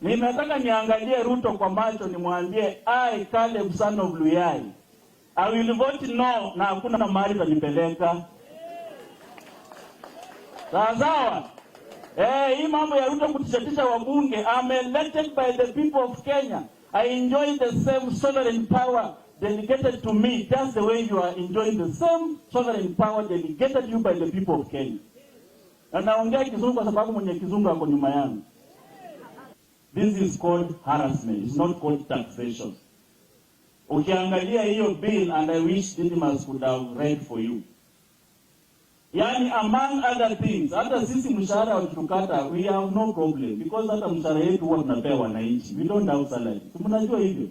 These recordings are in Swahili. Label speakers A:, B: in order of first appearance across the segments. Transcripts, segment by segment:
A: Ninataka niangalie Ruto kwa macho nimwambie, "I, Caleb son of Luyai, I will vote no na hakuna mahali tanipeleka." Sawa sawa. Eh, hii mambo ya Ruto kutishatisha wabunge, I'm elected by the people of Kenya. I enjoy the same sovereign power delegated to me just the way you are enjoying the same sovereign power delegated you by the people of Kenya. Na naongea Kizungu kwa sababu mwenye Kizungu ako nyuma yangu. This is called harassment. It's not called taxation. Ukiangalia hiyo bill, and I wish Didmus could have read for you. Yani, among other things, hata sisi mshahara wakitukata, we have no problem because hata mshahara yetu huwa tunapea wananchi. We don't have salary. Si mnajua hivyo?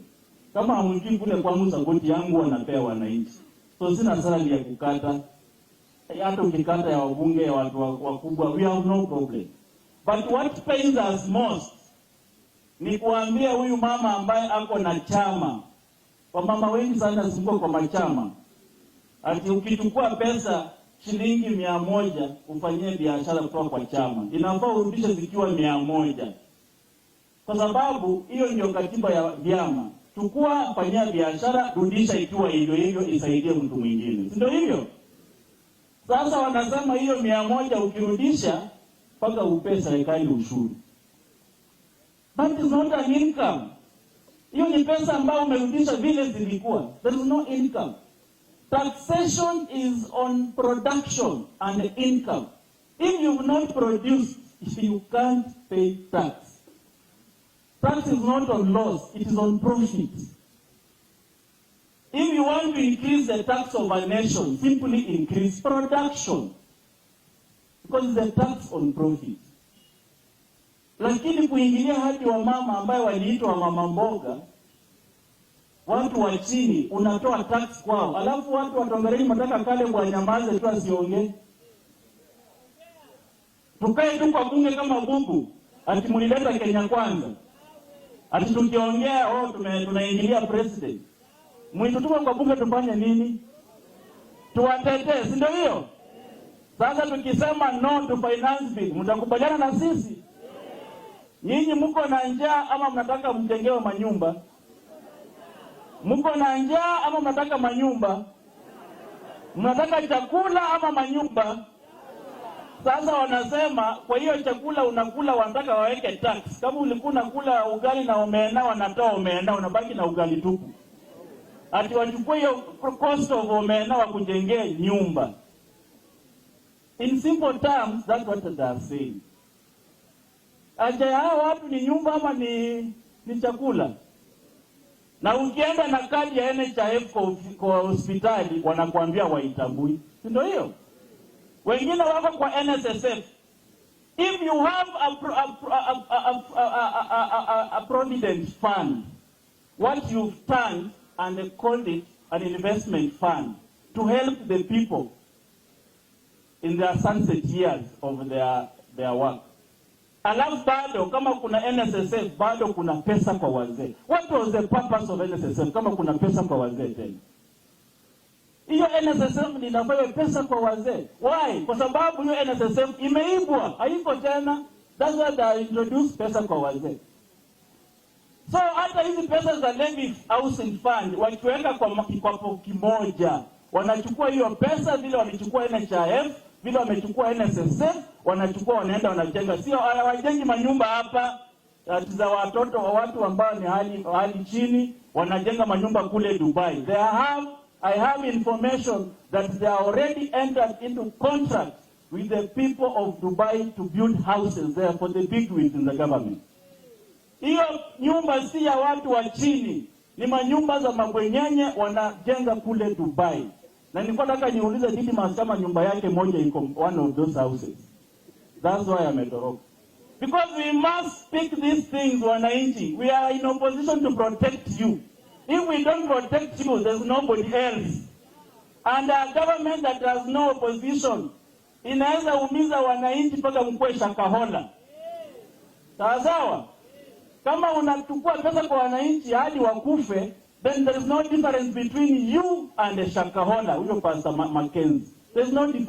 A: Kama hamjui, kule kwangu Saboti yangu wanapea wananchi. So sina salary ya kukata. Hata ukikata ya wabunge, ya watu wakubwa, we have no problem. But what pains us most ni kuambia huyu mama ambaye ako na chama, wamama wengi sana siko kwa machama, ati ukichukua pesa shilingi 100 ufanyie biashara kutoka kwa chama, inafaa urudishe zikiwa 100, kwa sababu hiyo ndio katiba ya vyama. Chukua, fanyia biashara, rudisha ikiwa hivyo hivyo, isaidie mtu mwingine, si ndio hivyo? Sasa wanasema hiyo 100 ukirudisha mpaka upe serikali ushuru. That is not an income. Hiyo ni pesa ambayo umerudisha vile zilikuwa. There is no income. Taxation is on production and income. If you've not produced, you can't pay tax. Tax is not on loss, it is on profit. If you want to increase the tax of a nation, simply increase production. Because it's a tax on profit. Lakini kuingilia hadi wamama ambayo waliitwa mama mboga, watu wa chini, unatoa tax kwao, alafu watu wa Tongareni mnataka Caleb wanyamaze tu asiongee, tukae tu kwa bunge kama bubu, ati mlileta Kenya Kwanza, ati tukiongea, oh, tunaingilia president. Mlitutuma kwa bunge tufanye nini? Tuwatetee, si ndio hiyo? Sasa tukisema no to finance bill, mtakubaliana na sisi? Nyinyi mko na njaa ama mnataka mjengewe manyumba? Mko na njaa ama mnataka manyumba? Mnataka chakula ama manyumba? Sasa wanasema kwa hiyo chakula unakula wanataka waweke tax. Kama ulikuwa unakula ugali na omena, wanatoa omena, unabaki na ugali tupu. Ati wachukue hiyo cost of omena wakujengee nyumba. In simple terms, that's what they are saying. Haja ya hao watu ni nyumba ama ni chakula? Na ukienda na kadi ya NHIF kwa hospitali wanakuambia waitambui, si ndio hiyo? Wengine wako kwa NSSF. If you have a provident fund, what you've turned and called it an investment fund to help the people in their sunset years of their work. Alafu bado kama kuna NSSF, bado kuna pesa kwa wazee. What was the purpose of NSSF kama kuna pesa kwa wazee tena? Hiyo NSSF inafanya pesa kwa wazee. Why? Kwa sababu hiyo NSSF imeibwa, haiko tena. That's why they introduce pesa kwa wazee. So hata hizi pesa za levy housing fund wakiweka kwa kikapu kimoja, wanachukua hiyo pesa vile walichukua NHIF, vile wamechukua NSSF, wanachukua wanaenda wanajenga. Sio hawajengi manyumba hapa za watoto wa watu ambao ni hali chini, wanajenga manyumba kule Dubai. They have I have information that they are already entered into contracts with the people of Dubai to build houses there for the bigwigs in the government. Hiyo nyumba si ya watu wa chini, ni manyumba za mabwenyenye wanajenga kule Dubai. Na nilikuwa nataka niulize Didmus kama nyumba yake moja iko one of those houses. That's why ametoroka. Because we must speak these things, wananchi. We are in opposition to protect you. If we don't protect you, there's nobody else. And a government that has no opposition inaweza umiza wananchi mpaka mkuwe Shakahola. Sawa sawa? Kama unachukua pesa kwa wananchi hadi wakufe, then there is no difference between you and the Shakahola, huyo Pastor Mackenzie. There is no difference.